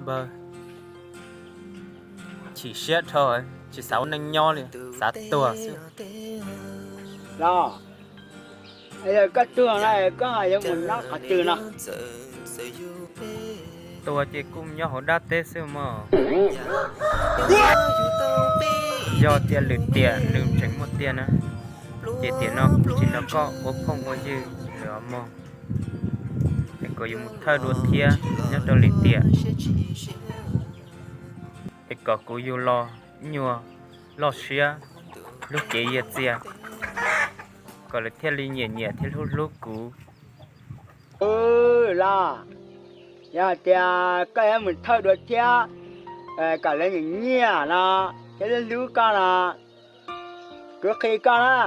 Npawg, chim siab dhau, tsis xav ua neej nyob li, xav tuag xwb. Los, yog koj tuag no koj ho yuav mus nyob qhov twg no? Tuag ces kuj nyob hauv dab teb xwb mog. Yog tias lwm tiam nws tseem muaj tiag na, ces tiam no kuv tsis nrog koj ua phooj ua ywg lawm os mog. Es kom yus mus thawj dua thiab nyob rau lwm tiam, es kom kuv yug los nyuag loj siab, hlub cev yiag txiag, kom lawv thiaj li nyiam nyiam thiab hlub hlub kuv. Los, yog hais tias koj yuav mus thawj dua thiab, kom lawv nyiam nyiam no thiab hlub hlub koj no, kuv qhia koj na,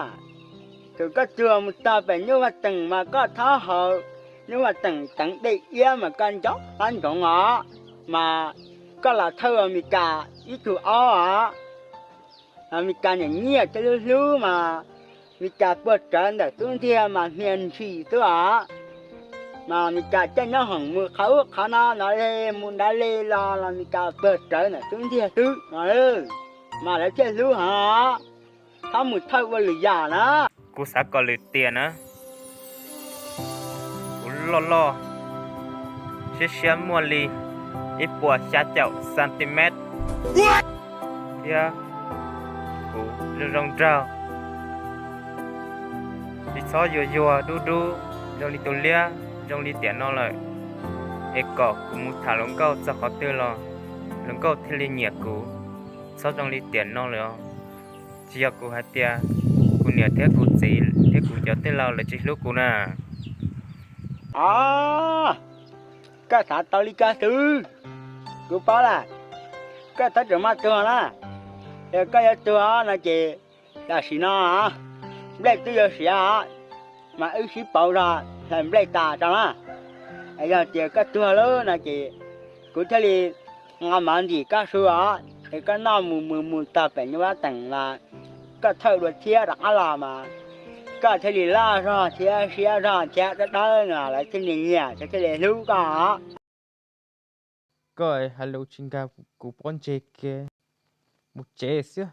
thaum koj tuag mus txog pem nyuj vaj teem mas koj txhob haus nyuj vaj teem teev dej iab mas koj nco qab ntsoov os, mas koj los thawj Amelikas ib tug aub os. Amelikas nyiam nyiam thiab hlub hlub mas Amelikas puag rawv ntawm tub ntiag mas hnia ntshis xwb os. Mas Amelikas caij nyob hoom mus qhov ub qhov no no li mus nrad li los los Amelikas puag rawv ntawm tub ntiag xwb no, mas lawv thiaj hlub heev os. Txhob mus thawj ua lwm yam na. Kuv xav kom lwm tiam na, kuv loj loj, siab siab muaj li ib puas xya caum centimet, thiab kuv zoo zoo nraug, tsis txhob yuag yuag dub dub zoo li tus liab zoo li tiam no lawm, es kom kuv mus tham hluas nkauj txog qhov twg los hluas nkauj thiaj li nyiam kuv. Txhob zoo li tiam no lawm os. Tsis yog kuv hais tias kuv niam thiab kuv txiv thiab kuv cov tij laug lawv tsis hlub kuv na. Os, koj xav tau li ko xwb, kuv paub lawm. Koj txhob tseem maj tuag na, yog koj yuav tuag no ces tam sim no nplej twb yuav siav os, mas wb sib pauv zog hlais nplej tas tso na. Yog tias koj tuag lawm no ces kuv thiaj li nqa mov ntim koj su os, es koj noj mus mus mus txog pem nyuj vaj teem los koj thawj dua thiab rov qab los mas koj thiaj li loj zog thiab siab zog thiab dawb dawb no lawv thiaj li nyiam thiab thiaj li hlub koj os. Koj hais lus tsis nkag kuv pob ntseg kiag, mus tsev xwb.